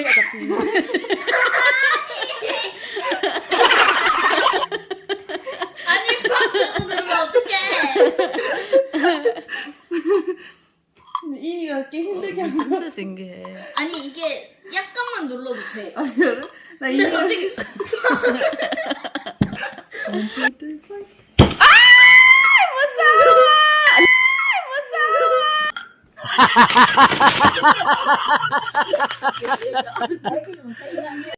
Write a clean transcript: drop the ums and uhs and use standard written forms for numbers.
Lipay agad. 아니, 팍 하고 들으면 어떡해. 근데 이니가 꽤 힘들게 한 거야. 진짜 신기해. 아니, 이게 약간만 눌러도 돼. 아니, 나 근데 이니가 갑자기 1, 2, 3, 4. 무서워!